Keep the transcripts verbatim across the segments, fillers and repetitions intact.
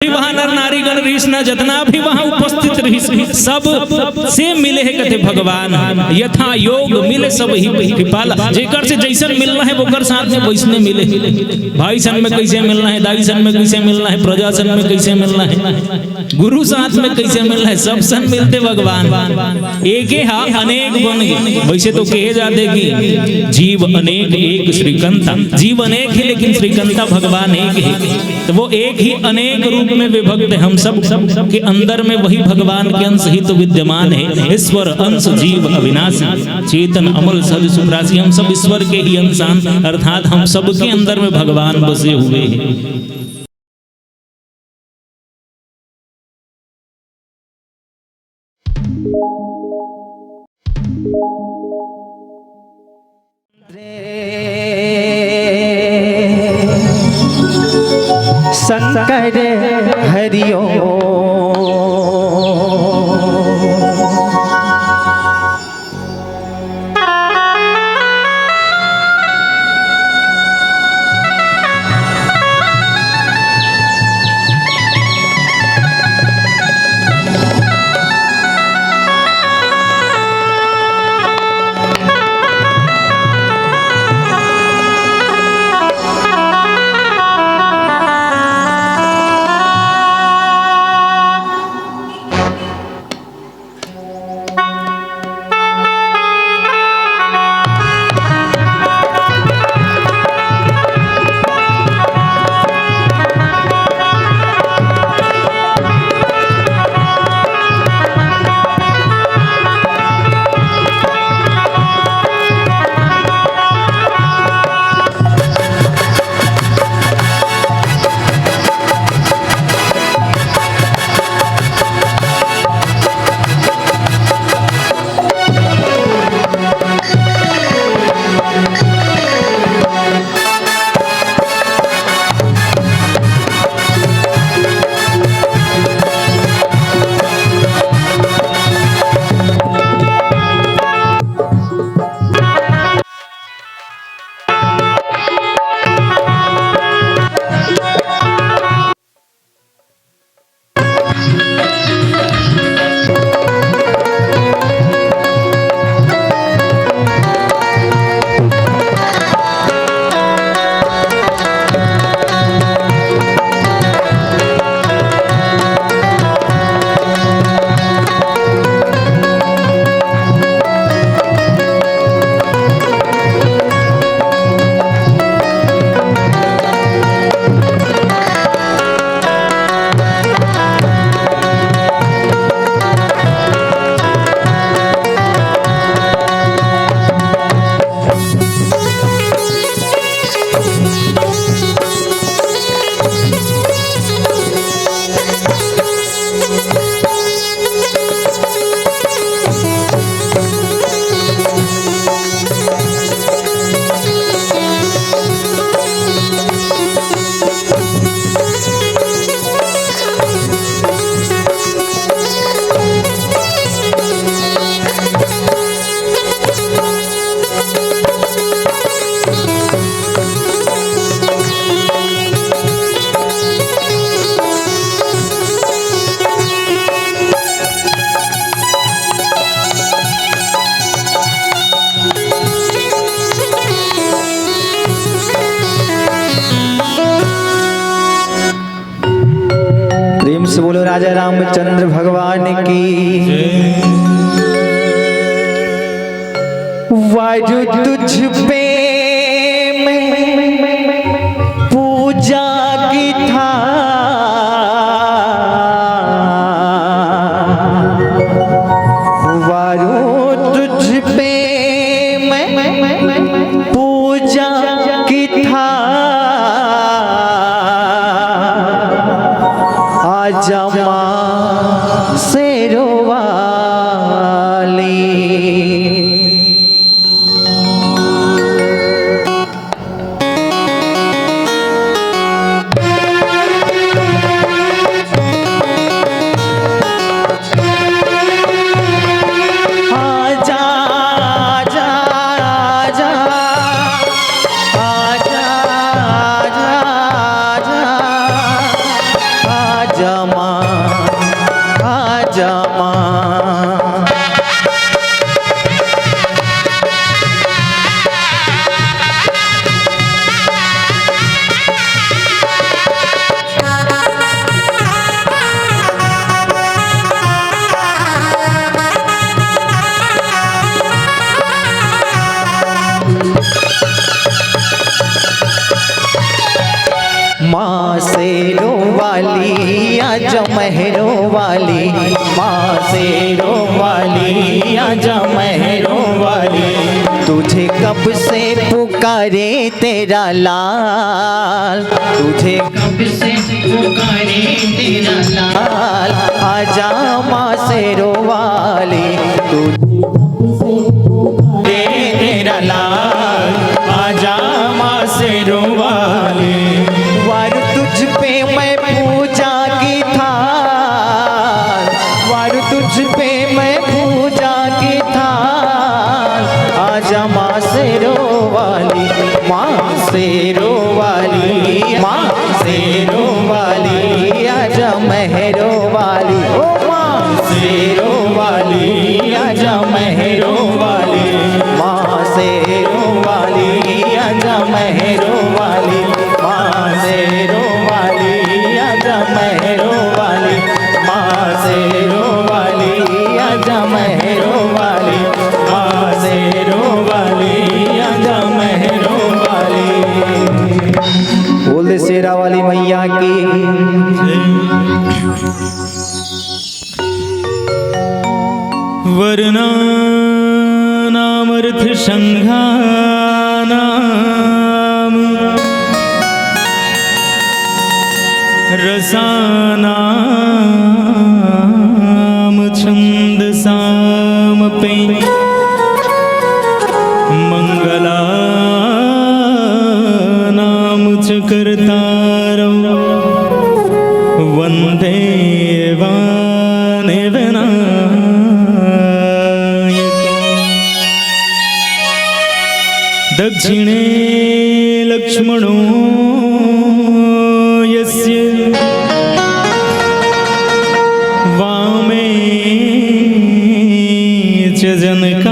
भी वहाँ नर नारी गण रहिस ना, जतना भी वहाँ उपस्थित रहिस, सब से मिले हे कथे भगवान। यथा योग मिले सब ही कृपाला, जेकर से जैसन मिलना हे, ओकर साथ में वैसने मिले। भाई सन में कैसे मिलना हे, दाई सन में कैसे मिलना हे, प्रजा सन में कैसे मिलना हे, गुरु साथ में कैसे मिलना हे, सब सन मिलथे भगवान। एके हा अनेक बन गे। वैसे तो कहे जाथे कि जीव अनेक एक श्रीकंता, जीव अनेक हे लेकिन श्रीकंता भगवान एक हे। तो वो एक ही अनेक रूप में विभक्त हे। हम सब के अंदर में वही भगवान के अंश ही तो विद्यमान हे। ईश्वर अंश जीव अविनाशी, चेतन अमल सहज सुखराशि। हम सब ईश्वर के ही अंशान, अर्थात हम सबके अंदर में भगवान बसे हुए हैं। शंकर हरि ओम। प्रेम से बोलो राजा रामचंद्र भगवान की। वायु तुझ पे मैं पूजा की था, वायु तुझ पे मैं पूजा की था, आजा माँ शेरों वाली। आजा, आजा, आजा, आजा, आजा, आजा, आजा। आजा माँ, आजा माँ। माँ शेरों वाली, आजा महरों वाली, माँ शेरों वाली, आजा महरों वाली। तुझे कब से पुकारे तेरा लाल, तुझे कब से पुकारे तेरा लाल। आजा माँ शेरों वाली, तुझे कब से पुकारे तेरा लाल। आजा माँ शेरों वाली। वारूँ तुझ पे मैं पूजा की थाल, वारूँ तुझ पे मैं पूजा की थाल। आजा माँ शेरों वाली, माँ शेरों वाली, माँ शेरों वाली, आजा महरों वाली। ओ माँ शेरों वाली, आजा महरों वाली, माँ शेरों वाली, आजा महरों वाली, माँ शेरों वाली, आजा महरों वाली, माँ शेरों वाली, आजा महरों वाली, माँ शेरों वाली, आजा महरों वाली। बोल दे शेरा वाली मैया की। वर्णानामर्थसङ्घानां रसानां छन्दसामपि मङ्गलानां च कर्तारौ वन्दे वाणिविनायकम्। दक्षिणे लक्ष्मणो यस्य वामे च जनकात्मज।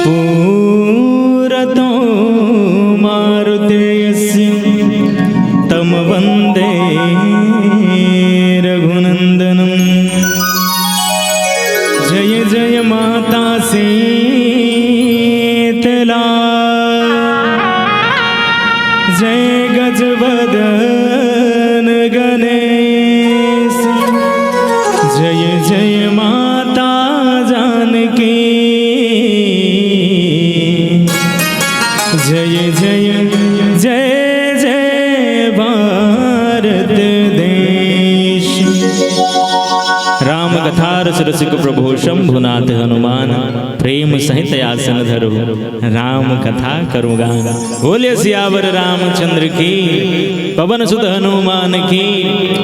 पुरतो मारुतिर्यस्य तं वन्दे रघुनन्दनम्। जय जय माता शीतला, जय गजवदन गणेश, जय जय माता जानकी, जय जय जय जय भारत देश। राम कथा रस रसिक प्रभो शंभुनाथ हनुमान, प्रेम सहित आसन धरो राम कथा करूँ गान। बोलिए सियावर रामचंद्र की, पवन सुत हनुमान की।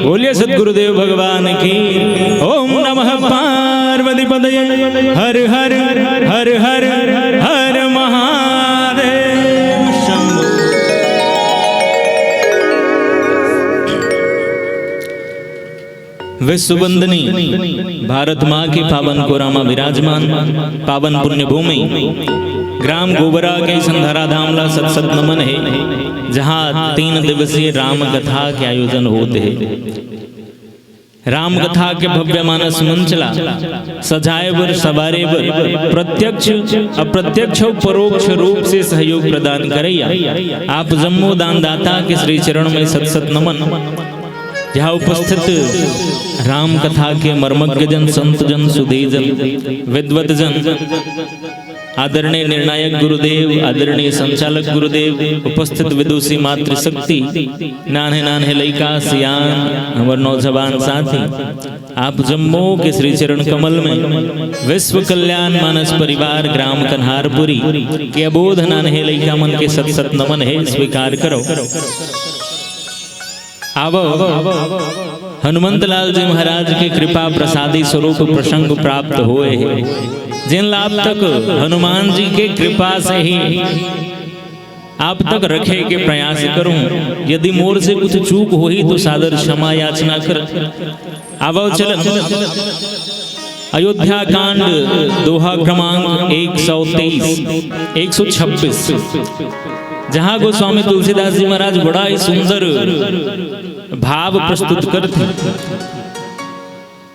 बोलिए सतगुरुदेव भगवान की। ओम नमः पार्वती पतये। हर हर हर हर हर महादेव शंभो। विश्व वंदनी भारत माँ के पावन कोरा मा विराजमान पावन पुण्य भूमि ग्राम गोबरा के संधारा धाम ला सत सत नमन हे, जहाँ तीन दिवसीय राम कथा के आयोजन होत हे। राम कथा के भव्य मानस मंच ला सजाए बर, संवारे बर प्रत्यक्ष, अप्रत्यक्ष अउ परोक्ष रूप से सहयोग प्रदान करइया आप जम्मो दानदाता के श्री चरण में सत सत नमन। यहाँ उपस्थित राम कथा के मर्मज्ञ जन, संत जन, सुधी जन, विद्वत जन, आदरणीय निर्णायक गुरुदेव, आदरणीय संचालक गुरुदेव, उपस्थित विदुषी मातृशक्ति, नान्हे नान्हे लइका, सियान, हमर नौजवान साथी, आप जम्मो के श्री चरण कमल में विश्व कल्याण मानस परिवार ग्राम कन्हारपुरी के अबोध नान्हे लइका मन के सत सत नमन हे, स्वीकार करो। आवो, हनुमंत लाल जी महाराज के कृपा प्रसादी स्वरूप प्रसंग प्राप्त होए हे, जेन ला अब तक हनुमान जी के कृपा से ही आप तक रखे के प्रयास करूं। यदि मोर से कुछ चूक होही तो सादर क्षमा याचना कर। आवव चलन। अयोध्या कांड, दोहा क्रमांक एक सौ तेईस, एक सौ छब्बीस, जहां गोस्वामी तुलसीदास जी महाराज बड़ा ही सुंदर भाव प्रस्तुत करथे।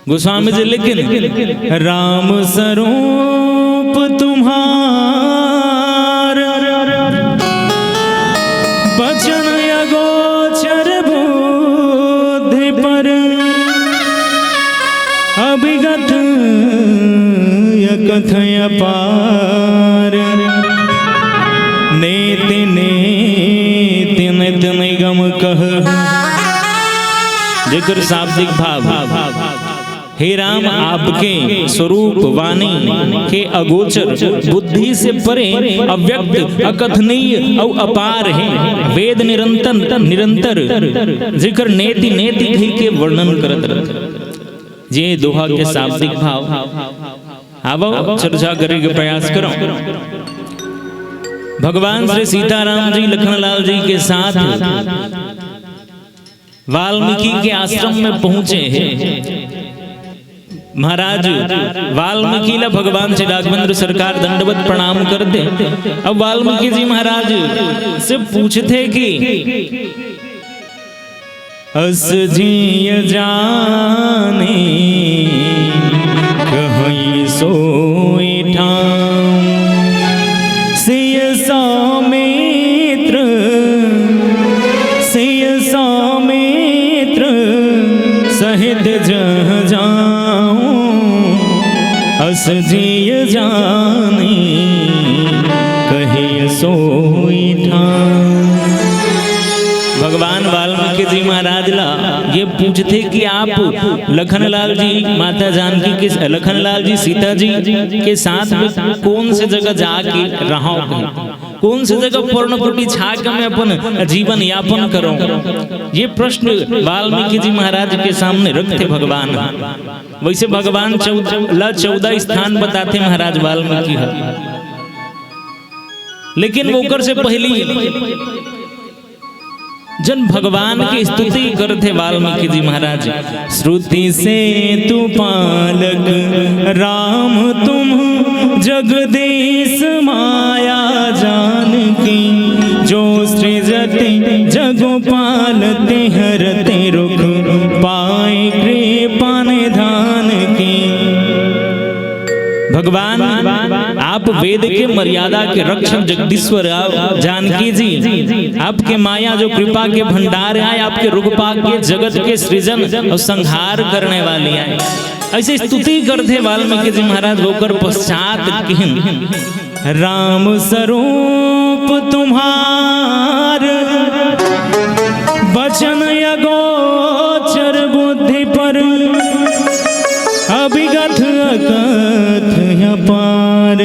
गोस्वामी जी लिखिन, राम स्वरूप तुम्हार, बचन अगोचर बुद्धि पर, अभिगत अकथ अपार, नेति नेति नित निगम कह। जेकर शाब्दिक भाव, हे राम, आपके स्वरूप वाणी के अगोचर, बुद्धि से परे, अव्यक्त, अकथनीय अउ अपार हे। वेद निरंतर, निरंतर जेकर नेति नेति कहि के वर्णन करत रहे। जे दोहा के शाब्दिक भाव। आवव चर्चा करे के प्रयास करो। भगवान श्री सीताराम जी लखनलाल जी के साथ वाल्मीकि के आश्रम में पहुंचे हैं। महाराज वाल्मीकि ला भगवान श्री राघवेंद्र सरकार दंडवत प्रणाम करथे। अब वाल्मीकि जी महाराज से पूछथे कि अस जिय जानी कहीं सोई ठाम। सिय सौमित्र, सिय सौमित्र सहित जह जाऊं। अस जिय जानी कहिय सोई ठाम। भगवान वाल्मीकि जी महाराज ला ये पूछथे कि आप लखनलाल जी, माता जानकी के, लखनलाल जी सीता जी के साथ में कौन से जगह जाके रहा, कौन से जगह पर्णकुटी छा के मैं अपन जीवन यापन करूं। ये प्रश्न वाल्मीकि जी महाराज के सामने रखथे भगवान। वैसे भगवान चौदह ला चौदह स्थान बताथे महाराज वाल्मीकि ह, लेकिन ओकर से पहली जन भगवान की स्तुति करथे वाल्मीकि जी महाराज। श्रुति सेतु पालक राम तुम जगदीश माया जानकी। जो सृजति जगु पालति हरति रुख पाई कृपा निधान की। भगवान, आप वेद के मर्यादा के रक्षक जगदीश्वर, आप जानकी जी, आपके माया जो कृपा के भंडार आय, आपके रुख पाके जगत के सृजन अउ संहार करने वाली आय। अइसे स्तुति करथे वाल्मीकि जी महाराज, ओकर पश्चात किहिन, राम स्वरूप तुम्हार, बचन अगोचर बुद्धि पर, अभिगत अकथ अपार।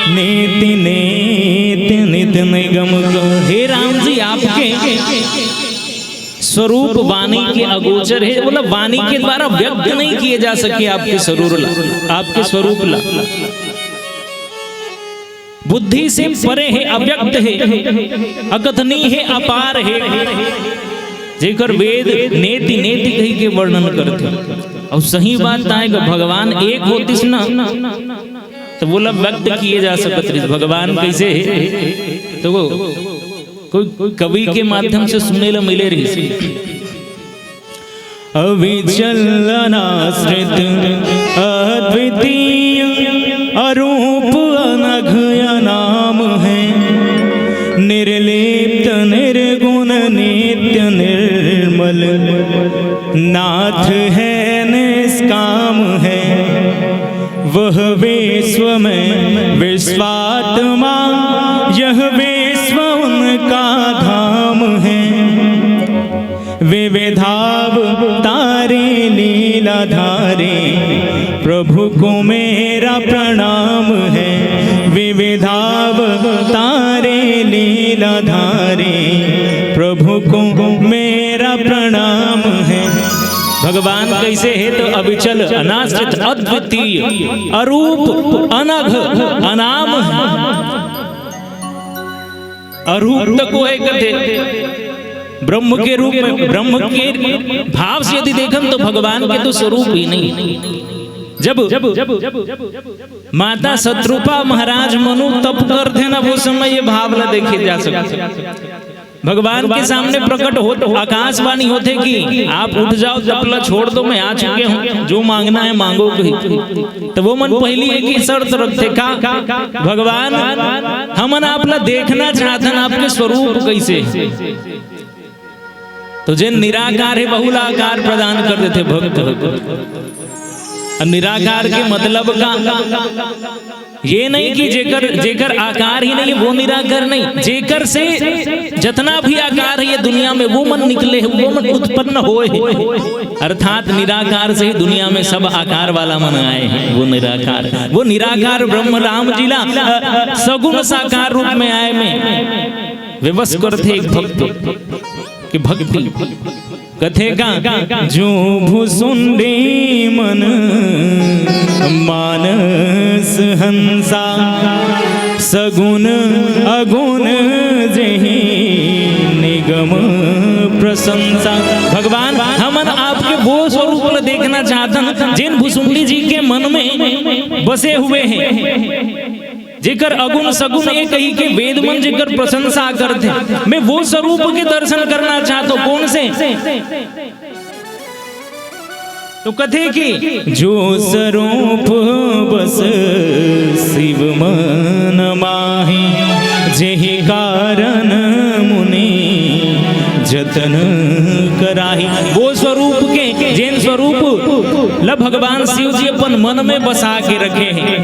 नेति नेति नित निगम कह। हे राम जी, आपके स्वरूप वाणी के अगोचर हे, मतलब वाणी के द्वारा व्यक्त नहीं किए जा सके आपके स्वरूप ला, आपके स्वरूप ला। बुद्धि से परे हे, अव्यक्त हे, अकथनीय हे, अपार हे, जेकर वेद नेति नेति कहि के वर्णन करथे। अउ सही बात ताय का भगवान एक होतिस ना, त ओला व्यक्त किए जा सकत रहिस। भगवान कइसे हे, त ओ कोई कवि के माध्यम से सुने ला मिले रहिस। अविचल अनाश्रित अद्वितीय, अरूप अनघ अनाम है। निर्लिप्त निर्गुण नित्य निर्मल, नाथ है निष्काम है। वह विश्व में विश्वात्मा, यह विश्व उनका धाम है। विविधावतारे लीलाधारे, प्रभु को मेरा प्रणाम है। विविधावतारे लीलाधारे, प्रभु को मेरा प्रणाम है। भगवान कइसे हे, त अविचल, अनाश्रित, अद्वितीय, अरूप, अनघ, अनाम हे। अरूप तको हे कथे। ब्रह्म के रूप में, ब्रह्म के भाव से यदि देखन तो भगवान के तो स्वरूप ही नहीं। जब माता शतरूपा महाराज मनु तप करथे ना, वो समय ये भाव ला देखे जा सकथे। भगवान के सामने प्रकट हो, आकाशवाणी होथे कि आप उठ जाओ, तप ला छोड़ दो, मैं आ चुके हूँ, जो मांगना है मांगो कही। तो वो मन पहली एक ही शर्त रखथे का, भगवान, हमन आप ला देखना चाहथन, आपके स्वरूप कैसे हे। तो जेन निराकार हे, वहू ला आकार प्रदान कर देथे भक्त। अब निराकार के मतलब का, ये नहीं कि जेकर, जेकर आकार ही नहीं, वो निराकार नहीं। जेकर से जतना भी आकार हे ये दुनिया में, वो मन निकले हे, वो मन उत्पन्न होए हे। अर्थात निराकार से ही दुनिया में सब आकार वाला मन आए हे, वो निराकार। वो निराकार ब्रह्म राम जी ला, अ, सगुण साकार रूप में आए में विवश करथे एक भक्त के भक्ति। कथे का, जो भुसुंडी मन मानस हंसा, सगुन अगुन जेहि निगम प्रशंसा। भगवान, हमन आपके वो स्वरूप ला देखना चाहथन, जेन भुसुंडी जी के मन में बसे हुए हे। जेकर अगुन सगुन ये कही के वेद मन जेकर प्रशंसा करथे, मैं वो स्वरूप के दर्शन करना चाहत हूँ। कौन से? तो कथे कि जो स्वरूप बस शिव मन माही, जेहि कारण मुनि जतन कराही। वो स्वरूप के, जेन स्वरूप ला भगवान शिव जी अपन मन में बसा के रखे हे।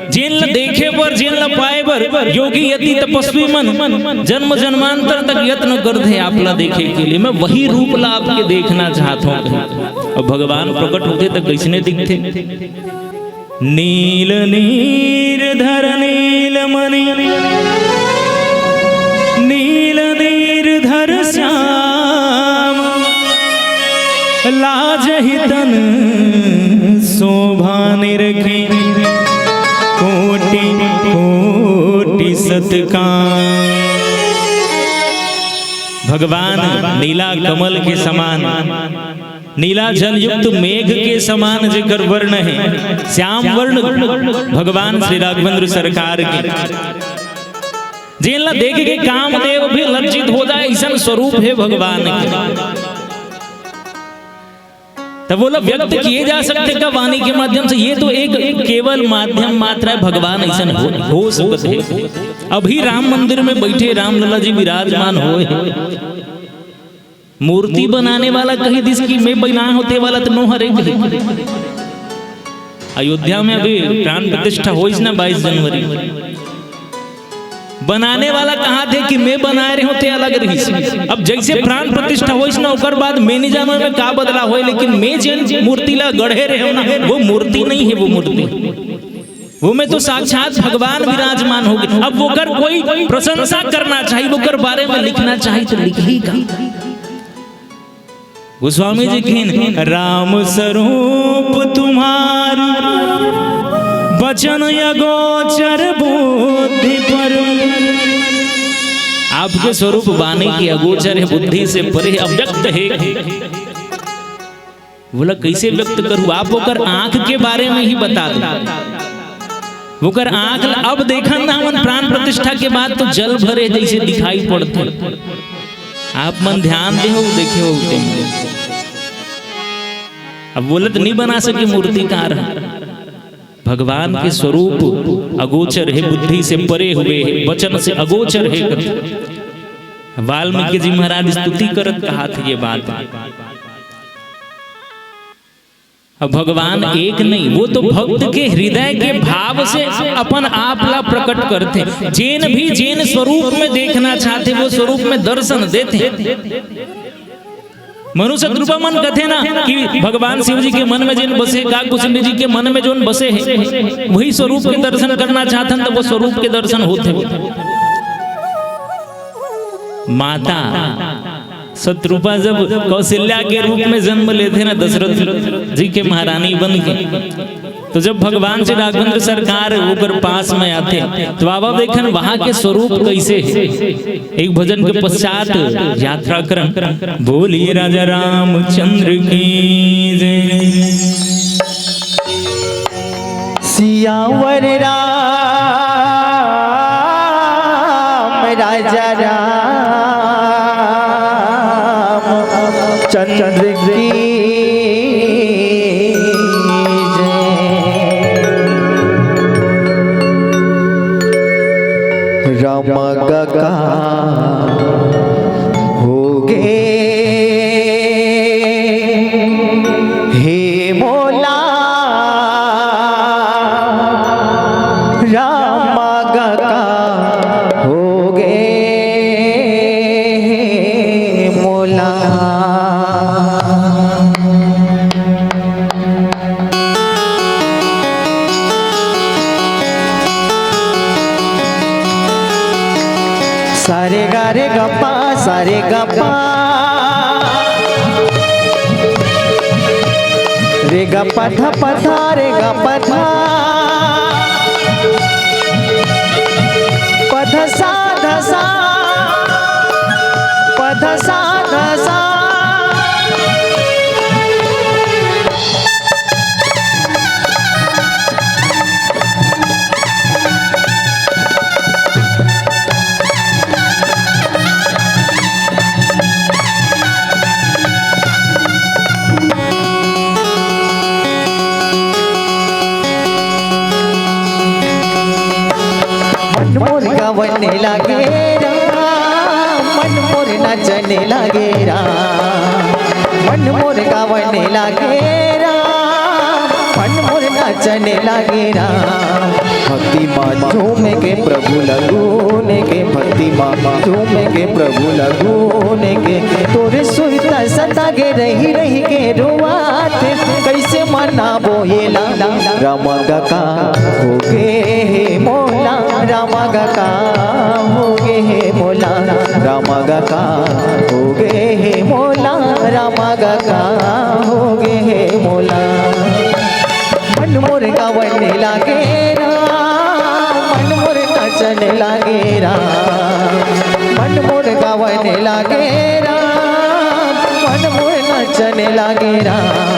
जेन ला देखे बर, जेन ला पाए बर योगी यति तपस्वी मन जन्म जन्मांतर तक यत्न करथे आप ला देखे के लिए। मैं वही रूप ला आपके देखना चाहत हूँ। अब भगवान प्रकट होथे त कइसने दिखथे? नील नीर धर नील मणि, नील नीर धर श्याम, लाजहि तन शोभा निरखे, कोटि कोटि सतकाम। भगवान नीला कमल के समान, नीला जल युक्त मेघ के समान जेकर वर्ण हे, श्याम वर्ण भगवान श्री राघवेंद्र सरकार के। जेन ला देख के कामदेव भी लज्जित हो जाए, अइसन स्वरूप हे भगवान के। तब वो ला व्यक्त किए जा सकथे का वाणी के माध्यम से? ये तो एक केवल माध्यम मात्र हे, भगवान अइसन हो, हो सकत हे। अभी राम मंदिर में बैठे रामलला जी विराजमान होए हे। मूर्ति बनाने वाला कहि दिस कि मैं बनाए हों ते वाला त नो हरे कहि। अयोध्या में अभी प्राण प्रतिष्ठा होइस ना बाईस जनवरी, बनाने वाला कहाथे कि मैं बनाए रहेंव ते अलग रहिस। अब जइसे प्राण प्रतिष्ठा होइस ना, ओकर बाद मैं नइ जानों एमे का बदलाव होय, लेकिन मैं जेन मूर्ति ला गढ़े रहेंव ना, वो मूर्ति नइ हे, वो मूर्ति, वो में तो साक्षात भगवान विराजमान होगे। अब वोकर कोई प्रशंसा करना चाही, वोकर बारे में लिखना चाही त लिखही का? गोस्वामी जी कहिन, "राम स्वरूप तुम्हार, बचन अगोचर बुद्धि पर।" आपके स्वरूप वाणी के अगोचर हे, बुद्धि से परे, अव्यक्त हे। बोला, "कइसे व्यक्त करूँ?" आप ओकर आँख के बारे में ही बता दो। ओकर आँख ल-, अब देखन ना हमन प्राण प्रतिष्ठा के बाद तो जल भरे जइसे दिखाई पड़थे। आप मन ध्यान देहू, देखे हो ते। अब बोलत नइ बना सके मूर्तिकार। भगवान के स्वरूप अगोचर हे, बुद्धि से परे हुए हे, वचन से अगोचर हे। वाल्मीकि जी महाराज स्तुति करत कहाथे ये बात। अब भगवान एक नहीं, वो तो भक्त के हृदय के भाव से अपन आप ला प्रकट करथे। जेन भी जेन स्वरूप में देखना चाहथे, वो स्वरूप में दर्शन देथे। मनुष्य रूपा मन कथे ना कि भगवान शिव जी के मन में जेन बसे, काकभुसुंडी जी के मन में जोन बसे हे, वही स्वरूप के दर्शन करना चाहथन, त वो स्वरूप के दर्शन होथे। माता शतरूपा जब कौशल्या के रूप में जन्म लेथे ना, दशरथ जी के महारानी बन के, तो जब भगवान श्री राघवेंद्र सरकार ओकर पास में आथे, तो बाबा देखन वहां के स्वरूप कैसे हे। एक भजन के पश्चात यात्रा करन। बोलिए राजा रामचंद्र की जय। सियावर राम राजा राम चंद्र की जय। राम गका होगे हे मोला, राम गका होगे हे मोला। सारे गा रे गप्पा, सारे गप्पा, रे गप्पा ध पथा, रे गप्पा ध, पथ सा ध सा, पथ सा ध सा। मन मोर गावने लागे राम, मन मोर नाचने लागे राम, मन मोर गावने लागे राम, मन मोर नाचने लागे राम। भक्ति मा झूम के प्रभु लगून के, भक्ति मा झूम के प्रभु लगून के, तोरे सुरता सतागे रही रही के रोवात, कैसे मनाबो येला। राम गका होगे हे मोला, राम गका होगे हे मोला, राम गका होगे हे मोला, राम गका होगे हे मोला। मन मोर गावने लागे राम, मन मोर नाचने लागे राम, मन मोर गावने लागे राम, मन मोर नाचने लागे राम।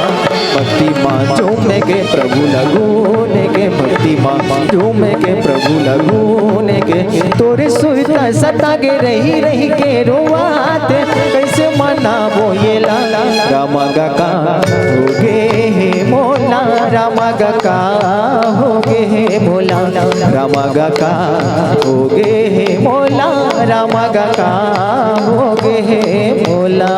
भक्ति मा झूम के प्रभु लगून के, भक्ति मा झूम के प्रभु लगून के, तोरे सुरता सतागे रही रही के रोवात, कैसे मनाबो येला। राम गका होगे हे मोला, राम गका होगे हे मोला, राम गका होगे हे मोला, राम गका होगे हे मोला।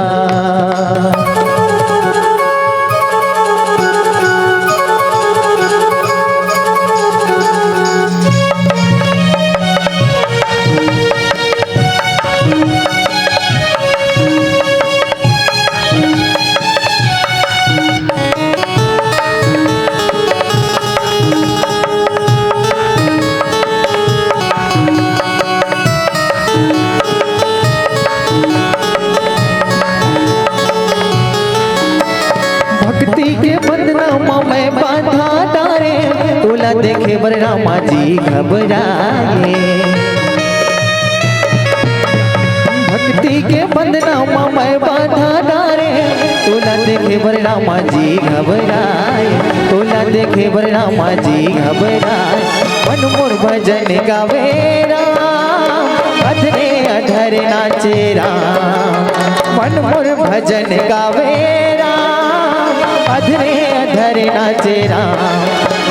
भक्ति के बंधना म मैं बांधा डारे, तोला देखे बर रामा जी घबराए। भक्ति के बंधना म मैं बांधा डारे, तोला देखे बर रामा जी घबराए, तोला देखे बर रामा जी घबराए। मन मोर भजन गावे राम, अधरे अधर नाचे राम। मन मोर भजन गावे राम, अधरे अधर नाचे राम।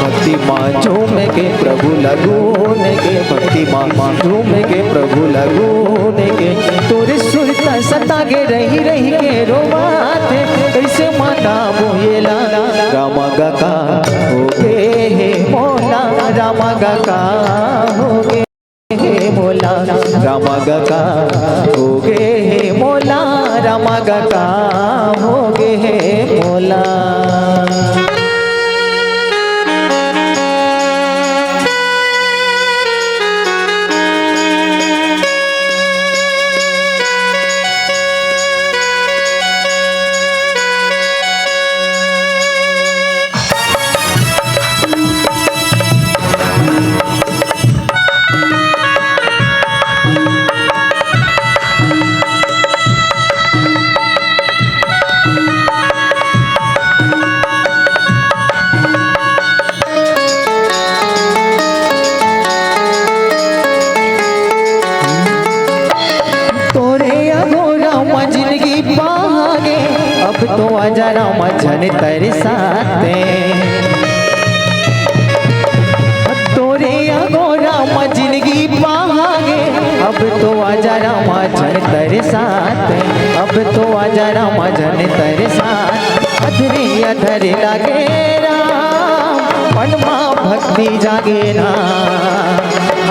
भक्ति मा झूम के प्रभु लगून के, भक्ति मा झूम के प्रभु लगून के, तोरे सुरता सतागे रही रही के रोवात, कैसे मनाबो येला। राम गका होगे हे मोला, राम गका होगे हे मोला, राम गका होगे हे मोला, राम गका होगे हे मोला। अब तो आजा रामा झन तरसाते, तोरे अगोरा म जिंदगी पाहागे। अब तो आजा रामा झन तरसाते, अब तो आजा रामा झन तरसाते। अधरे अधरे लागे राम, मन मा भक्ति जागे ना।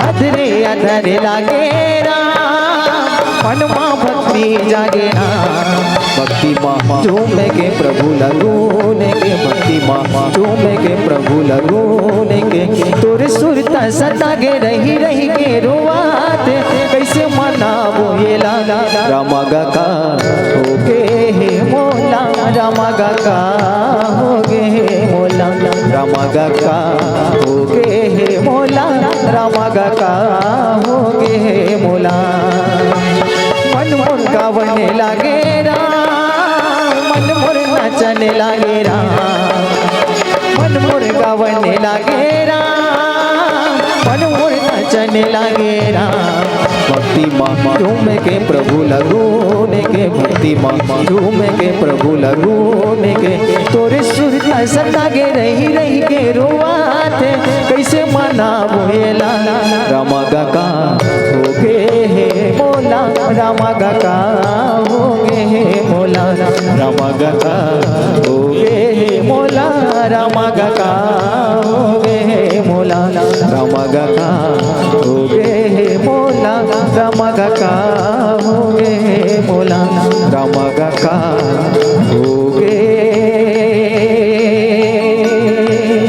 अधरे अधरे लागे राम, मन मा भक्ति जागे ना। भक्ति मा झूम के प्रभु ला गुन के, भक्ति मा झूम के प्रभु ला गुन के। तोर सुरता सतागे रहि रहि के रोवात, कइसे मनाबो एला। रामा गा का होगे हे मोला, रामा गा का होगे हे मोला, रामा गा का होगे हे मोला, रामा गा का होगे हे मोला। मन मोर गावन लागे राम, मन मोर नाचन लागे राम, मन मोर गावन लागे राम, मन मोर नाचन लागे राम। भक्ति मा झूम के प्रभु ला गुन के, भक्ति मा झूम के प्रभु ला गुन के। तोर सुरता सतागे रहि रहि के रोवात, कइसे मनाबो एला। रामा गा का होगे हे मोला, रामा गा का होगे हे मोला, रामा गा का होगे हे मोला, रामा गा का होगे हे मोला, रामा गा का होगे हे मोला, रामा गा का होगे हे मोला, रामा गा का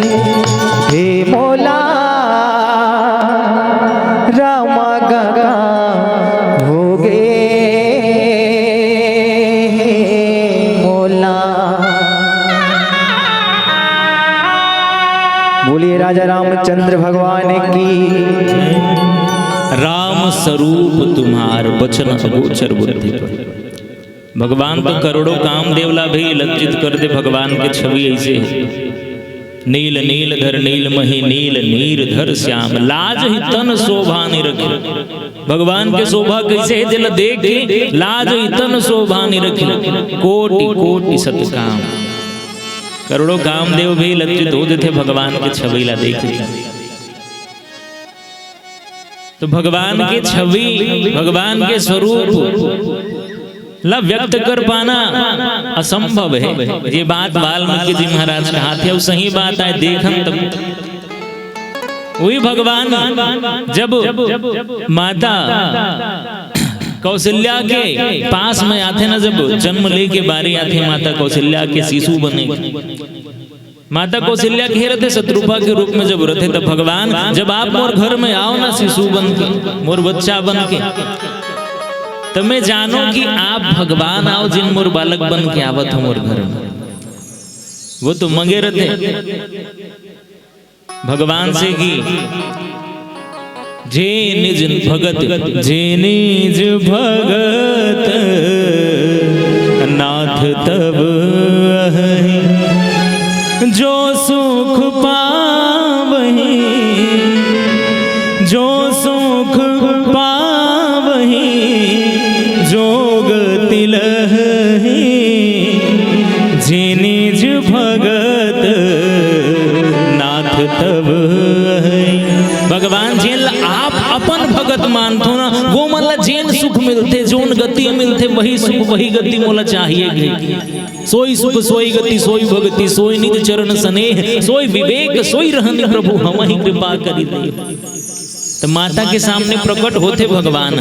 होगे हे मोला, रामा गा का होगे हे मोला। बोलिए राजा रामचंद्र भगवान की। राम स्वरूप तुम्हार बचन अगोचर बुद्धि पर। भगवान तो करोड़ों कामदेव ला भी लज्जित कर दे। भगवान के छवि ऐसे हे, नील नील धर नील मही नील नीर धर श्याम, लाज ही तन शोभा निरखी। भगवान के शोभा कइसे हे, जेला देख के लाज ही तन शोभा निरखी। कोटि कोटि सतकाम। करोड़ों कामदेव भी लज्जित हो देथे भगवान के छवि ला देख के। तो भगवान के छवि, भगवान के स्वरूप ला व्यक्त कर पाना असंभव हे। ये बात वाल्मीकि जी महाराज कहाथे, अउ सही बात आय। देखन तब वही भगवान जब माता कौशल्या के पास में आथे ना, जब जन्म लेके बारी आथे माता कौशल्या के शिशु बने, माता कौशल्या के रथे शतरूपा के रूप में जब रथे, तब भगवान, जब आप मोर घर में आओ ना शिशु बन के, मोर बच्चा बन के, तब मैं जानो कि आप भगवान आओ, जेन मोर बालक बन के आवत हो मोर घर में। वो तो मगे रथे भगवान से कि जे निज भगत, जे निज भगत नाथ तब अहइ, जो सुख पावही, जो सुख पावही, जो गति लहही, जे निज भगत नाथ तब अहइ। भगवान जेन ला आप अपन भगत मानथो ना, वो मन ला जेन सुख मिलथे, जोन गति मिलथे, वही सुख, वही गति मोला चाहिए गे। सोई सुख, सोई गति, सोई भगति, सोई निज चरण सनेह, सोई विवेक, सोई रहनि प्रभु, हमहि कृपा करि देव। त माता के सामने प्रकट होथे भगवान।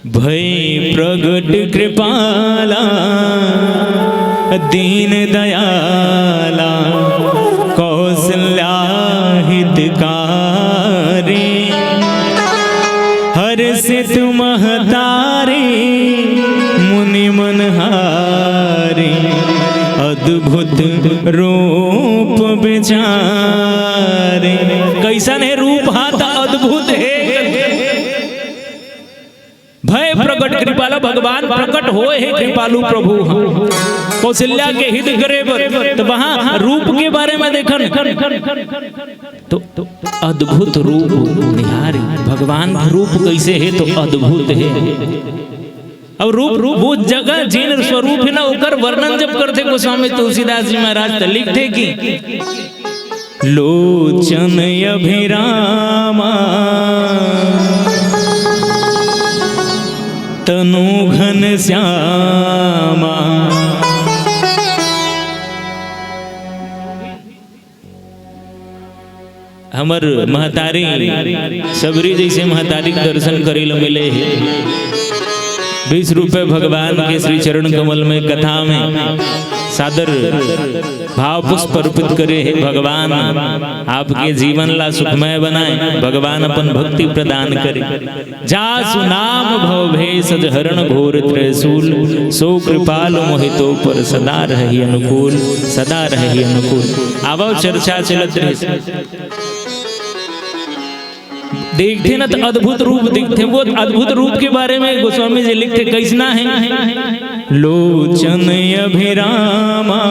भए प्रगट कृपाला दीन दयाला कौशल्या हितकारी। हर्षित महतारी मुनि मनहारी अद्भुत रूप बिचारी। कइसन हे रूप हा त अद्भुत हे। भए प्रगट कृपाला, भगवान प्रकट होए हे कृपालु प्रभु ह। कौशल्या के हित करे बर, त वहां रूप के बारे में देखन। तो अद्भुत रूप निहारी, भगवान के रूप कइसे हे तो अद्भुत हे। अउ रूप, रूप वो जगह जेन स्वरूप हे ना, ओकर वर्णन जब करथे गोस्वामी तुलसीदास जी महाराज, त लिखथे कि लोचन अभिरामा तनु घन श्यामा। हमर महतारी सबरी जइसे महतारी के दर्शन करे ल मिले हे। बीस रुपये भगवान के श्री चरण कमल में, कथा में सादर भाव पुष्प अर्पित करे हे। भगवान आपके जीवन ला सुखमय बनाए, भगवान अपन भक्ति प्रदान करे। जासु नाम भव भेषज हरण घोर त्रयशूल, सो कृपालु मोहि तो पर सदा रहहि अनुकूल, सदा रहहि अनुकूल। आवव चर्चा चलत रहे। देखथे न त अद्भुत रूप दिखथे। वो अद्भुत रूप के बारे में गोस्वामी जी लिखथे, कइसना हे? लोचन अभिरामा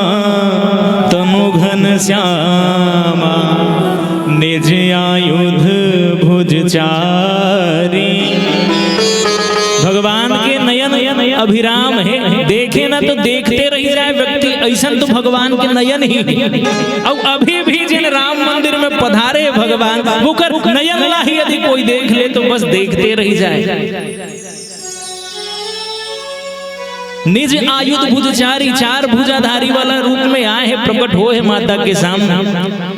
तनु घन श्यामा निज आयुध भुज चारी। भगवान के नयन अभिराम हे, देखे ना तो देखते रह जाए व्यक्ति, अइसन तो भगवान के नयन ही हे। अउ अभी भी जिन राम मंदिर में पधारे भगवान, ओकर नयन ला ही यदि कोई देख ले तो बस देखते रह जाए। निज आयुध भुज चारी, चार भुजाधारी वाला रूप में आए हे, प्रकट होए हे माता के सामने।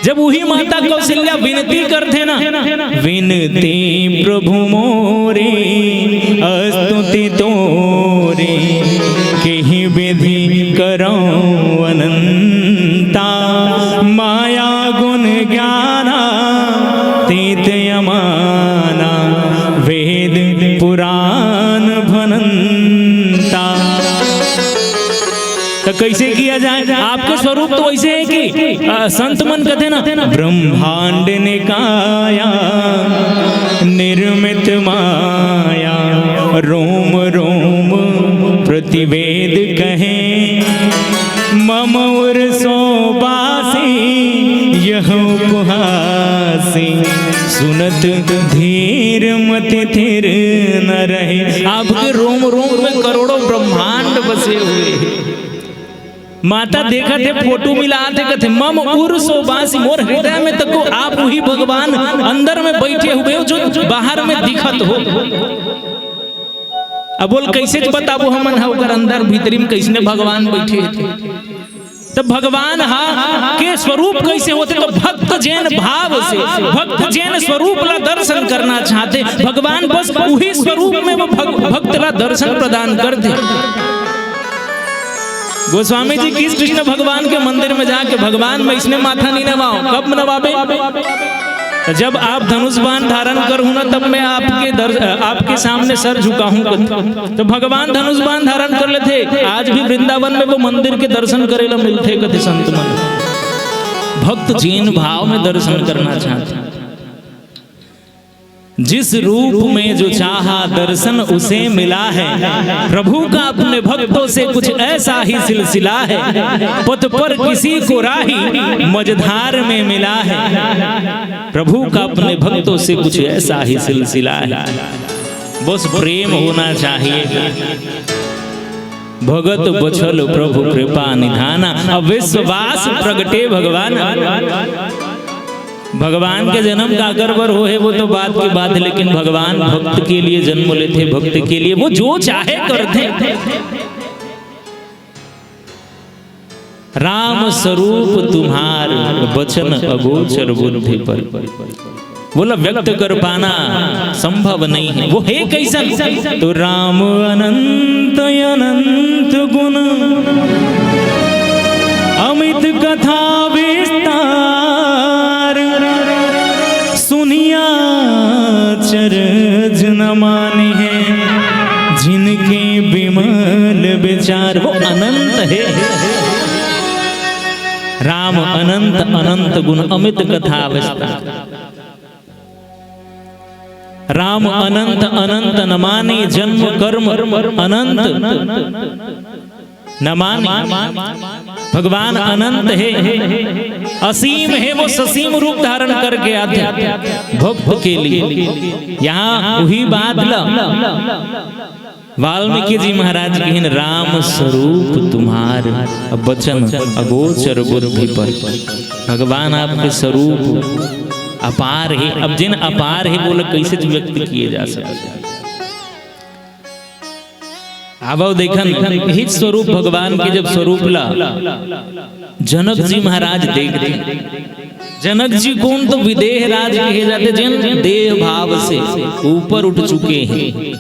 जब उही माता कौशल्या विनती करथे ना, विनती प्रभु मोरी अस्तुति तोरी, केहि विधि करौं अनंता, माया गुण ज्ञानातीत अमाना, वेद पुराण भनंता। तो कैसे किया जाए? आपके स्वरूप तो वैसे है कि, आ, संत मन कहते ना, ब्रह्मांड निकाया निर्मित माया, रोम रोम प्रतिवेद कहे, मम उर सो बासी यह उपहासी, सुनत धीर मति थिर न रहे। आपके रोम रोम में करोड़ों ब्रह्मांड बसे हुए हैं। माता देखत हे, फोटो मिलात हे, कथे, "मम उर सो बासी", मोर हृदय में तको आप उही भगवान अंदर में बैठे हुए हो, जो बाहर में दिखत हो। अब बोल, कैसे बताबो हमन ह ओकर अंदर भीतरी में कैसने भगवान बैठे हे? तो भगवान हा के स्वरूप कैसे होथे? तो भक्त जेन भाव से, भक्त जेन स्वरूप ला दर्शन करना चाहथे, भगवान बस उही स्वरूप में वो भग-, भक्त ला दर्शन प्रदान करथे। गोस्वामी जी किस कृष्ण भगवान के मंदिर में जाके, "भगवान, मैं इसने माथा नहीं नवाऊं।" कब नवाबे? तो जब आप धनुष बाण धारण करहू ना, तब मैं आपके दर-, आपके सामने सर झुकाहूं। तो भगवान धनुष बाण धारण कर लेथे। आज भी वृंदावन में वो मंदिर के दर्शन करे ला मिलथे, कथे संत मन। भक्त जेन भाव में दर्शन करना चाहथे। जिस रूप में जो चाहा दर्शन उसे मिला है, प्रभु का अपने भक्तों से कुछ ऐसा ही सिलसिला है, पथ पर किसी को राही मझधार में मिला है। प्रभु का अपने भक्तों से कुछ ऐसा ही सिलसिला है। बस प्रेम होना चाहिए। भगत बछल प्रभु कृपा निधाना, अब विश्वास प्रगटे भगवान। भगवान के जन्म काकर बर होहे, वो तो बात की बात है, लेकिन भगवान भक्त के लिए जन्म लेथे, भक्त के लिए वो जो चाहे करथे। राम स्वरूप तुम्हार बचन अगोचर बुद्धि पर। बोला, व्यक्त कर पाना संभव नहीं है। वो है कैसन? तो राम अनंत अनंत गुण, अमित कथा विस्तार, सुनिया अचरज न मानिहैं, जिनके विमल विचार। वो अनंत है। राम अनंत अनंत गुण, अमित कथा विस्तार। राम अनंत अनंत न माने, जन्म कर्म अनंत। न माने, भगवान अनंत हे, असीम हे, वो ससीम रूप धारण करके आथे भक्त के लिए। यहाँ वही बात ला वाल्मीकि जी महाराज कहिन, "राम स्वरूप तुम्हार, बचन अगोचर बुद्धि पर।" भगवान आपके स्वरूप अपार हे। अब जिन अपार हे, वो लोग कैसे व्यक्त किए जा सकते हैं? आवव देखन, इही स्वरूप भगवान के जब स्वरूप ला जनक जी महाराज देखथे, जनक जी कोन तो विदेह राज कहे जाथे, जिन देह भाव से ऊपर उठ चुके हैं,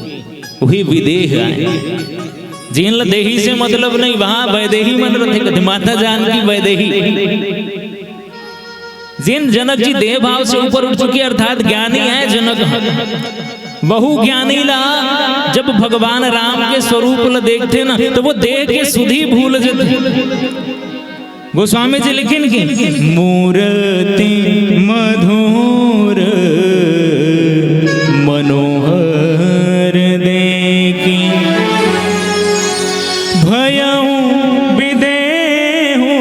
वही विदेह आय। जिन ला देही से मतलब नहीं, वहां वैदेही मन रथे, कथे माता जानकी वैदेही। जिन जनक जी देह भाव से ऊपर उठ चुके, अर्थात ज्ञानी आय जनक ह। वहू ज्ञानी ला जब भगवान राम के स्वरूप ला देखथे ना, तो वो देह के सुधि भूल जथे। गोस्वामी जी लिखिन कि मूरति मधुर मनोहर देखि, भयउ विदेहु,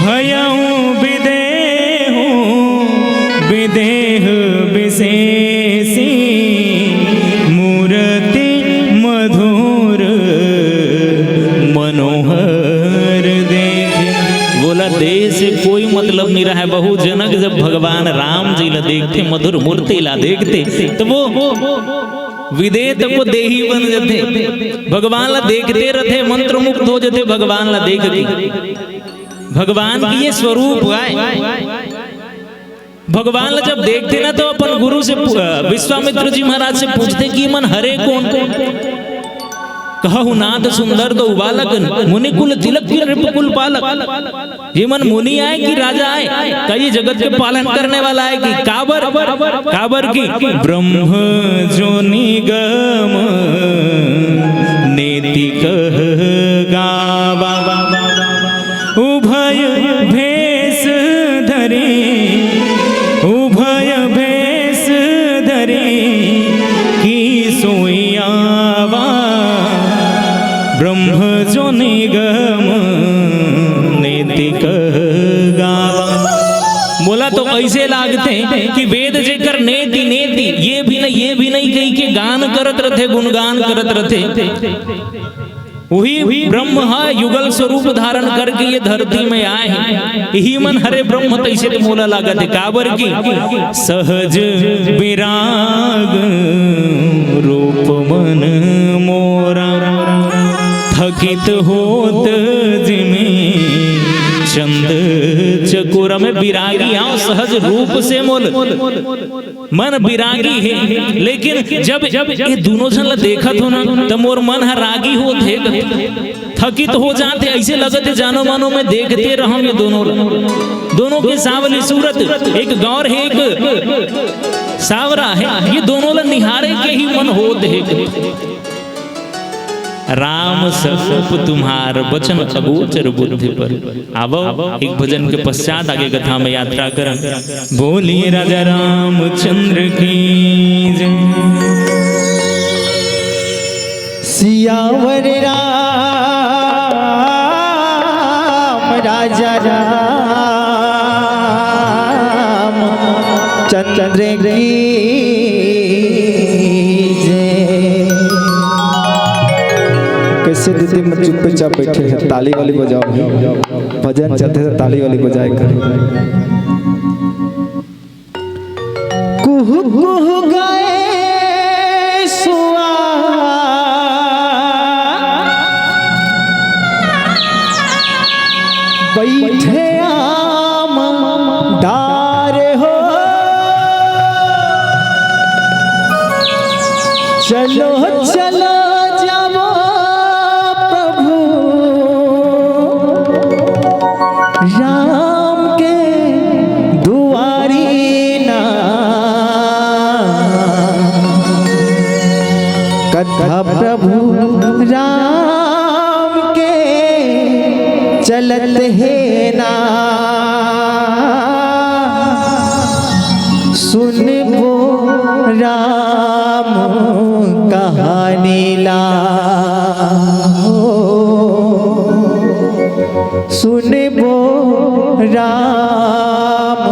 भयउ विदेहु, विदेह विशेषी, मूरति मधुर मनोहर देखि। वोला देह से कोई मतलब नहीं रहा है। वहू जनक जब भगवान राम जी ला देखथे, मधुर मूर्ति ला देखथे, तो वो विदेह तक वो देही बन जथे। भगवान ला देखते रथे, मंत्रमुग्ध हो जथे भगवान ला देख के। भगवान के ये स्वरूप आय। भगवान ला जब देखथे ना, तो अपन गुरु से पू-, अ, विश्वामित्र जी महाराज से पूछथे कि "मन हरे कोन?" कहहु नाथ सुंदर दउ बालक, मुनि कुल तिलक की नृप कुल पालक। ये मन मुनि आय कि राजा आय? का ये जगत के पालन करने वाला आय कि? काबर, काबर कि ब्रह्म जो निगम नेति कह गावा। उभय भेष धरी, उभय भेष धरी की सोई आवा। ब्रह्म जो निगम नेति कह गावा। मोला तो ऐसे लागथे कि वेद जेकर नेति, नेति, ये भी नहीं, ये भी नहीं कही के गान करत रथे, गुणगान करत रथे। वही ब्रह्म ह युगल स्वरूप धारण करके ये धरती में आय हे। इही मन हरे ब्रह्म, तैसे तो मोला लागत हे। काबर की सहज विराग रूप मन मोरा, थकित होत जिमि चंद चकोरा। मैं विरागी हूँ, सहज रूप से मोल मन विरागी हे, लेकिन जब, जब ये दोनों झन ला देखत हो ना, त मोर मन ह रागी होत हे, थकित हो जात हे, ऐसे लगत हे जानो मानो मैं देखते रहूं ये दोनों ला। दोनों के सांवली सूरत, एक गौर हे, एक सांवरा हे, ये दोनों ला निहारे के ही मन होत हे। राम स्वरूप तुम्हार, बचन अगोचर बुद्धि पर। आवो, एक भजन के पश्चात आगे कथा में यात्रा करन। बोलिए राजा रामचंद्र की जय। सियावर राम राजा राम चंद्र की जय। कैसे दीदी मन चुपचाप बैठे हैं, ताली वाली बजाओ भाई। भजन चलते थे, ताली वाली बजाए कर। कुहु कुहु गाए सुआ, बैठे आम डार हो। चलो चलो जावो प्रभु राम के दुआरी ना। कथा प्रभु राम के चलत हे ना। सुनबो राम कहानी ला। सुनबो राम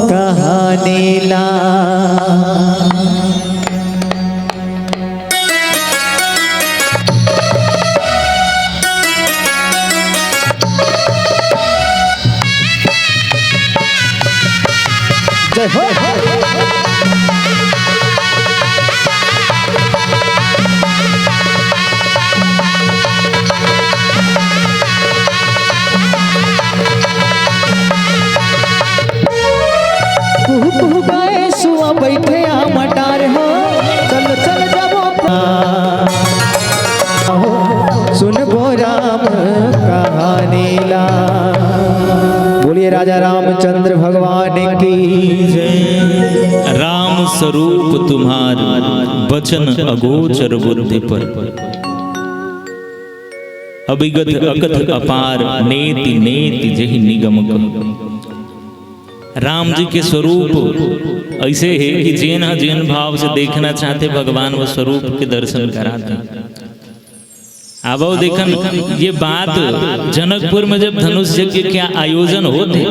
कहानी ला। जय हो। कुहू कुहू गाए सुआ बैठे आ मटार हो, चल चल जाबो। सुनबो राम कहानी ला। बोलिए राजा रामचंद्र भगवान की जय। राम स्वरूप तुम्हार बचन अगोचर बुद्धि पर, अविगत अकथ अपार नेति नेति जेहि निगम कह। राम जी के स्वरूप ऐसे हे कि जेन ह जेन भाव से देखना चाहथे भगवान, वो स्वरूप के दर्शन कराथे। आवो देखन, ये बात जनकपुर में जब धनुष यज्ञ के आयोजन होत हे,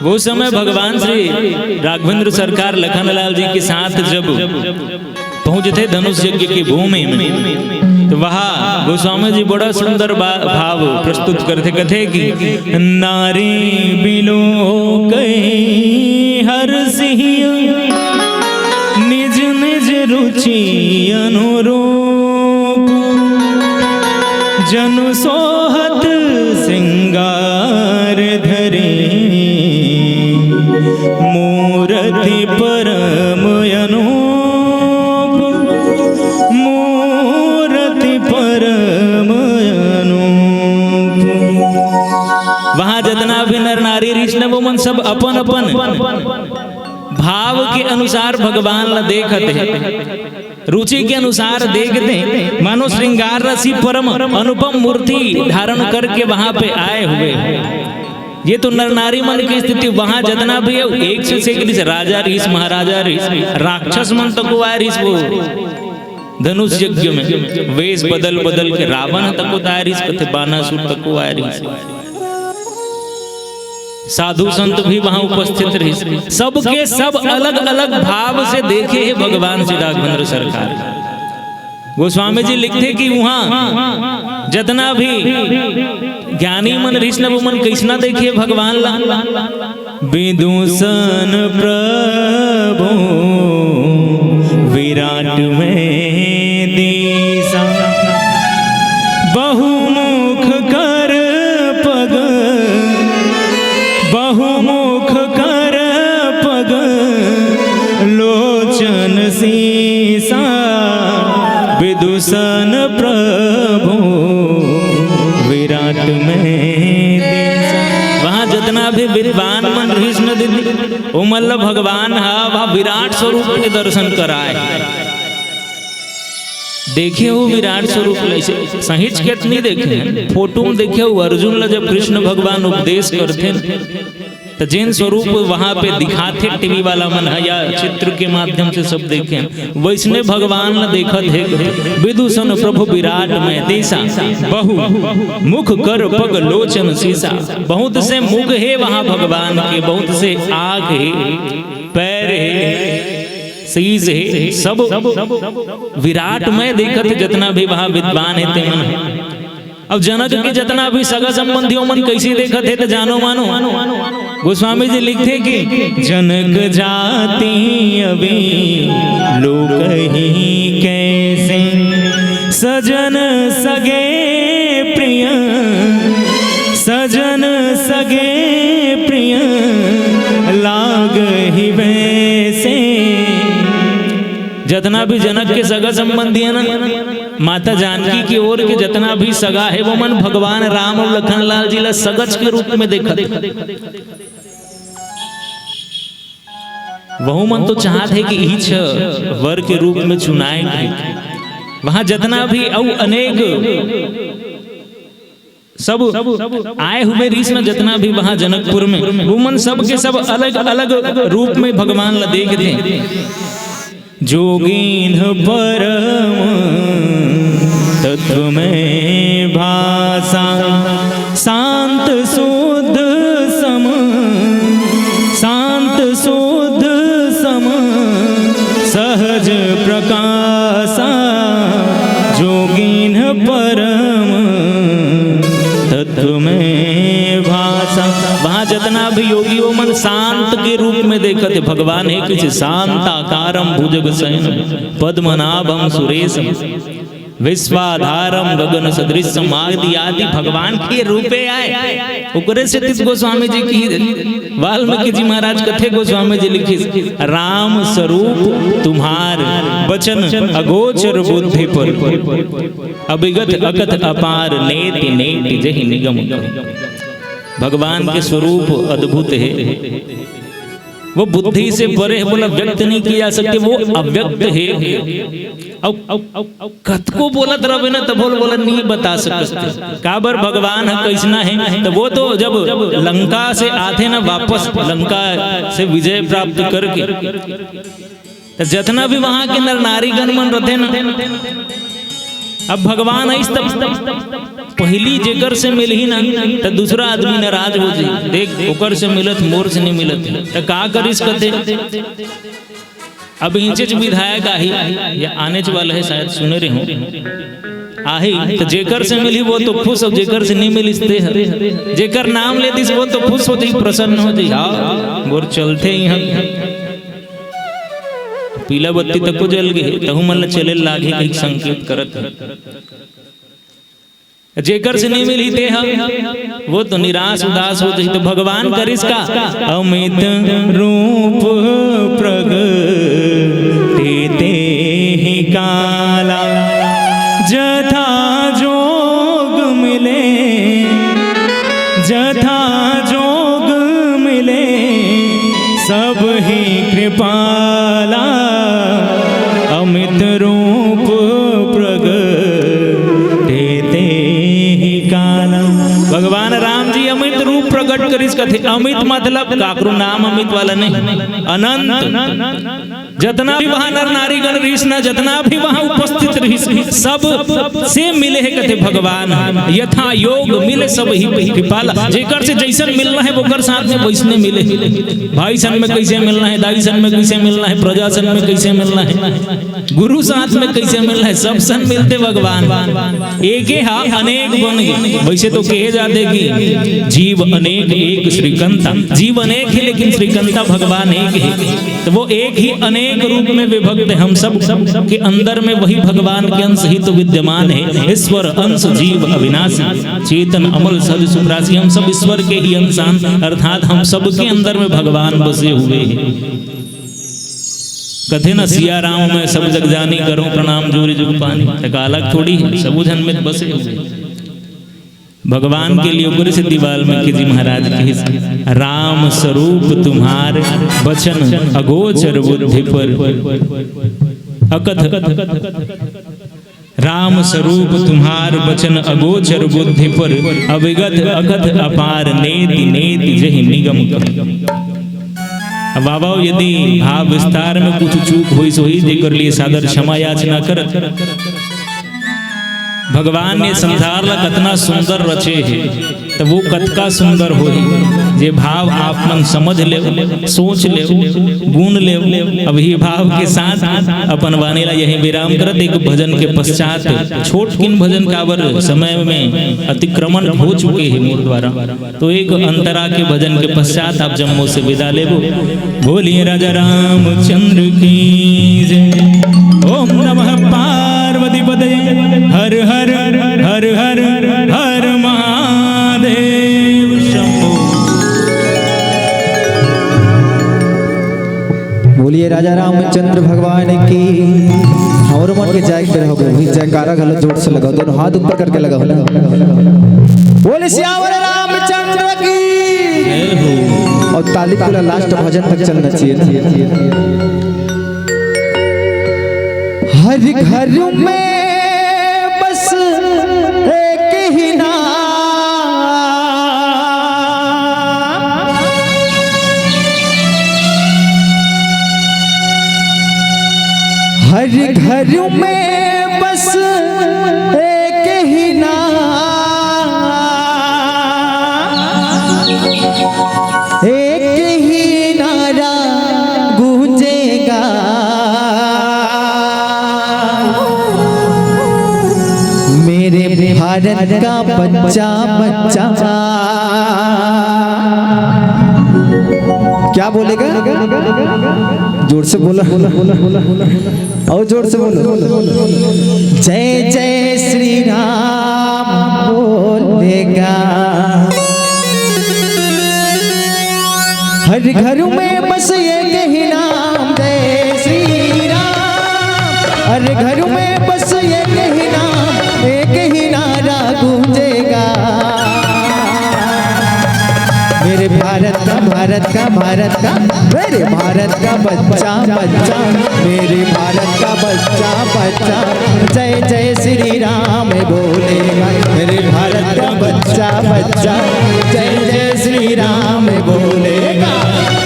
वो समय भगवान श्री राघवेंद्र सरकार लखनलाल जी के साथ जब पहुंचथे धनुष यज्ञ की भूमि में, तो वहां गोस्वामी जी बड़ा सुंदर बा-, भाव प्रस्तुत करथे, कथे कि नारी बिलो कही हर सिंह निज निज रुचि अनुरूप, जनु सोहत श्रृंगार धरे मूरति परम अनूप, मूरति परम अनूप। वहां जतना भी नर नारी रिहिस न, वो मन सब अपन अपन भाव के अनुसार भगवान ला देखत हे, रुचि के अनुसार देखत हे, मानो श्रृंगार रसी परम अनुपम मूर्ति धारण करके वहां पे आए हुए हैं। ये तो नर नारी मन की स्थिति। वहां जतना भी हे, एक से एक रिहिस, राजा रिहिस, महाराजा रिहिस, राक्षस मन तको आए रिहिस वो धनुष यज्ञ में, वेश बदल बदल के रावण तको आए रिहिस, कथे बानासुर तको आए रिहिस। साधु संत भी वहां उपस्थित रहिस। सबके सब अलग-अलग भाव से देखे हे भगवान श्री राघवेंद्र सरकार। गोस्वामी जी लिखथे कि उहां जतना भी ज्ञानी मन रिहिस न, वो मन कइसना देखे भगवान ला। विदूषण प्रभु विराट में दीसा, बहुमुख कर पग, बहुमुख कर पग लोचन सीसा। विदूषण प्रभु विराट में दीसा। वहां जतना भी विद्वान मन रिहिस न दीदी, ओ मन ल भगवान ह वहां विराट स्वरूप के दर्शन कराए। देखे हो विराट स्वरूप ल, अइसे सहिच के त नइ देखे हन, फोटो में देखे हो, अर्जुन ला जब कृष्ण भगवान उपदेश करथे न, त जेन स्वरूप वहां पे दिखाथे टीवी वाला मन ह या चित्र के माध्यम से सब देखे हन, वइसने भगवान ला देखत हे। विदूषण प्रभु विराट में दीसा, बहु मुख कर पग लोचन सीसा। बहुत से मुख हे वहां भगवान के, बहुत से आंख हे, पैर हे, शीश हे, सब विराट में देखत हे। जतना भी वहां विद्वान हे ते मन हे। अब जनक के जतना भी सगा संबंधी ओ मन कइसे देखत हे त जानो मानो। गोस्वामी जी लिखथे कि जनक जाति अभी लोक ही कैसे, सजन सगे प्रिय, सजन सगे प्रिय लाग ही वैसे। जतना भी जनक के सगा संबंधी हे ना, माता जानकी के ओर के जतना भी सगा हे, वो मन भगवान राम अउ लखनलाल जी ला सगच के रूप में देखत हे। वहू मन तो चाहत हे कि इहीच वर के रूप में चुनाए के। वहां जतना भी अउ अनेक सब आए हुए रिहिस न, जतना भी वहां जनकपुर में, वो मन सब के सब अलग-अलग रूप में भगवान ला देखथे। जोगीन परम तत्व में भासा, सा परम तत्व में भाषा। वहां जतना भी योगी, वो मन शांत के रूप में देखत हे भगवान हे, किसी शांत आकारम भुजग शयन पद्मनाभम सुरेशम विश्वाधारम गगन सदृशम आदि आदि भगवान के रूपे आय। ओकरे से तीस गोस्वामी जी की, वाल्मीकि जी महाराज कथे, गोस्वामी जी लिखिस, "राम स्वरूप तुम्हार बचन अगोचर बुद्धि पर, अविगत अकथ अपार नेति नेति जहि निगम कर।" भगवान के स्वरूप अद्भुत हे, वो बुद्धि से परे हे, बोला व्यक्त नहीं किया सकते, वो अव्यक्त हे। अब, अब, अब, अब कतको बोलत रहबे ना, तभो ल बोला नहीं बता सकते। काबर भगवान ह कइसना हे, त वो तो जब लंका से आथे ना वापस, लंका से विजय प्राप्त करके, त जतना भी वहां के नर नारीगण मन रथे ना, अब भगवान आइस तब पहली जेकर से मिलही ना, त दूसरा आदमी नाराज हो जाही। देख, ओकर से मिलत, मोर से नहीं मिलत, त का करिस कथे। अब इंचेच विधायक आही, या आनेच वाला हे, शायद सुने रहे हो, आही, त जेकर से मिलही वो तो खुश, अउ जेकर से नहीं मिलिस ते ह, जेकर नाम ले दिस वो तो खुश हो जाही, प्रसन्न हो जाही। हाँ, मोर चलथे इहाँ पीला बत्ती तको जल गे, तहू मन ल चले लागही कहिके संकेत करत हे। जेकर से नहीं मिलही ते ह, वो तो निराश उदास हो जाही। तो भगवान करिस का, अमित रूप प्रगटे तेहि काला, जथा जोग मिले, जथा जोग मिले, सब ही कृपाला, अमित रूप प्रगटे तेहि काला। भगवान राम जी अमित रूप प्रकट करिस कथे। अमित मतलब काकरो नाम अमित वाला नहीं, अनंत। जतना भी वहां नर नारीगण रहिस ना, जतना भी वहां उपस्थित रहिस, सब से मिले हे कथे भगवान। यथा योग मिले सब ही कृपाला। जेकर से जैसन मिलना हे, ओकर साथ में वैसने मिले। भाई सन में कैसे मिलना हे, दाई सन में कैसे मिलना हे, प्रजा सन में कैसे मिलना हे, गुरु साथ में कैसे मिलना हे, सब सन मिलथे भगवान। एके हा अनेक बन गे। वैसे तो कहे जाथे कि जीव अनेक एक श्रीकंता, जीव अनेक हे लेकिन श्रीकंता भगवान एक हे। तो वो एक ही अनेक रूप में विभक्त हे। हम सब के अंदर में वही भगवान के अंश ही तो विद्यमान हे। ईश्वर अंश जीव अविनाशी, चेतन अमल सहज सुखराशि। हम सब ईश्वर के ही अंशान, अर्थात हम सबके अंदर में भगवान बसे हुए हे। कथे ना सिया राम में सब जग जानी, करूं प्रणाम जोरी जुग पानी। त का अलग थोड़ी हे, सबो झन में बसे हुए। भगवान के लिए ओकरे से वाल्मीकि जी महाराज कहिस, राम स्वरूप तुम्हार बचन अगोचर बुद्धि पर। अकथ राम स्वरूप तुम्हार बचन अगोचर बुद्धि पर, अविगत अकथ अपार नेति नेति जहि निगम कर। अब बाबा, यदि भाव विस्तार में कुछ चूक होइस होही, जेकर लिए सादर क्षमा याचना करत। भगवान ने संसार ला कतना सुंदर रचे हे, त वो कतका सुंदर होही, जे भाव आप मन समझ लेव, सोच लेव, गुन लेव। अब ये भाव के साथ अपन वाणी ला यहीं विराम करत, एक भजन के पश्चात, छोटकिन भजन, काबर समय में अतिक्रमण हो चुके हे मोर द्वारा, तो एक अंतरा के भजन के पश्चात आप जम्मो से विदा लेबो। बोलिए राजा रामचंद्र की जय। ओम नमः पार्वती पतये, हर हर हर हर हर महादेव शंभो। बोलिए राजा रामचंद्र भगवान की। हमरो मन के जाए के बेरा हो गे, वही जयकारा घलो जोर से लगाओ, दोनों हाथ ऊपर करके लगाओ ना। बोले सियावर रामचंद्र की। और ताली पूरा लास्ट भजन तक चलना चाहिए ना। हर घर में बस एक ही नाम, हर घर में बस एक ही नाम, एक ही नारा गूंजेगा, मेरे भारत का बच्चा बच्चा क्या बोलेगा? जोर से बोलो। और जोर से बोलो। जय जय श्री राम बोलेगा। हर घर में बस एक ही नाम, जय श्री राम। हर घर में बस एक ही नाम, एक ही नारा गूंजेगा। मेरे भारत का, भारत का, भारत का, मेरे भारत का बच्चा बच्चा, मेरे भारत का बच्चा बच्चा, जय जय श्री राम बोलेगा। मेरे भारत का बच्चा बच्चा, जय जय श्री राम बोलेगा।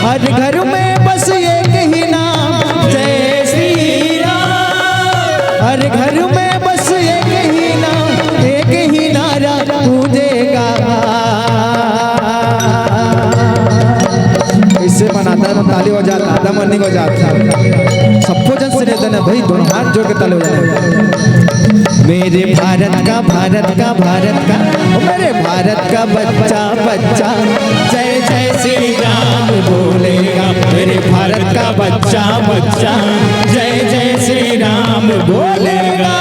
हर घर में बस एक ही नाम, जय श्री राम। हर घर में बस एक ही नाम, एक ही नारा गूंजेगा। इससे मनाता है, ताली बजाता है, दमन नहीं बजाता। सबको जन से निवेदन है भाई, दोनों हाथ जोड़ के ताली बजाना। मेरे भारत का, भारत का, भारत का, ओ मेरे भारत का बच्चा बच्चा, जय जय श्री राम बोलेगा। मेरे भारत का बच्चा बच्चा, जय जय श्री राम बोलेगा।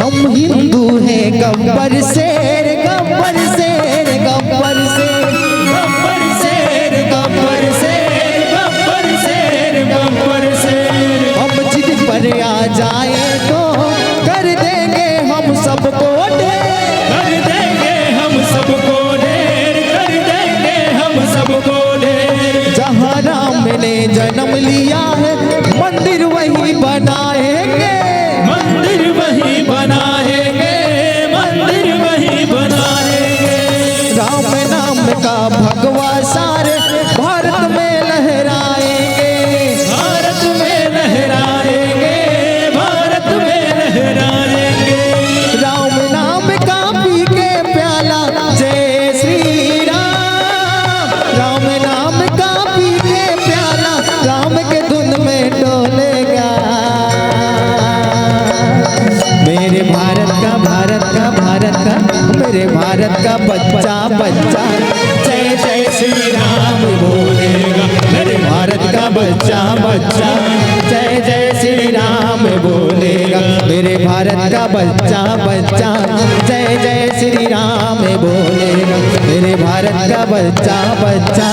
हम हिंदू हैं, गब्बर शेर, गब्बर शेर, गब्बर शेर, गब्बर शेर, गब्बर शेर, गब्बर शेर, गब्बर शेर। हम जिद पर आ जाए तो कर देंगे हम सबको ढेर। कर देंगे हम सबको ढेर, कर देंगे हम सबको ढेर। जहाँ राम ने जन्म लिया है, मंदिर वहीं बनाएंगे। मंदिर वहीं बनाएंगे, मंदिर वहीं बनाएंगे। राम नाम का भगवा सारे भारत में लहराएंगे। भारत में लहराएंगे, भारत में लहराएंगे। राम नाम का पी के प्याला, जय श्री राम। राम नाम का पी के प्याला, राम के धुन में डोलेगा। मेरे भारत का, भारत का, भारत का, मेरे भारत का बच्चा बच्चा, जय जय श्री राम बोलेगा। मेरे भारत का बच्चा बच्चा, जय जय श्री राम बोलेगा। मेरे भारत का बच्चा बच्चा, जय जय श्री राम बोलेगा। मेरे भारत का बच्चा बच्चा,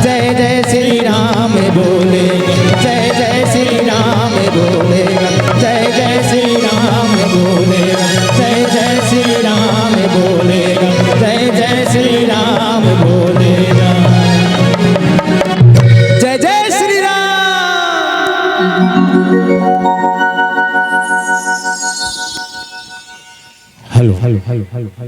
जय जय श्री राम बोलेगा। जय जय श्री राम बोलेगा। जय जय श्री राम बोलेगा। जय जय श्री राम बोलेगा। जय जय श्री राम बोलेगा। जय जय Shri Ram. Hello, hello, hello, hello, hello.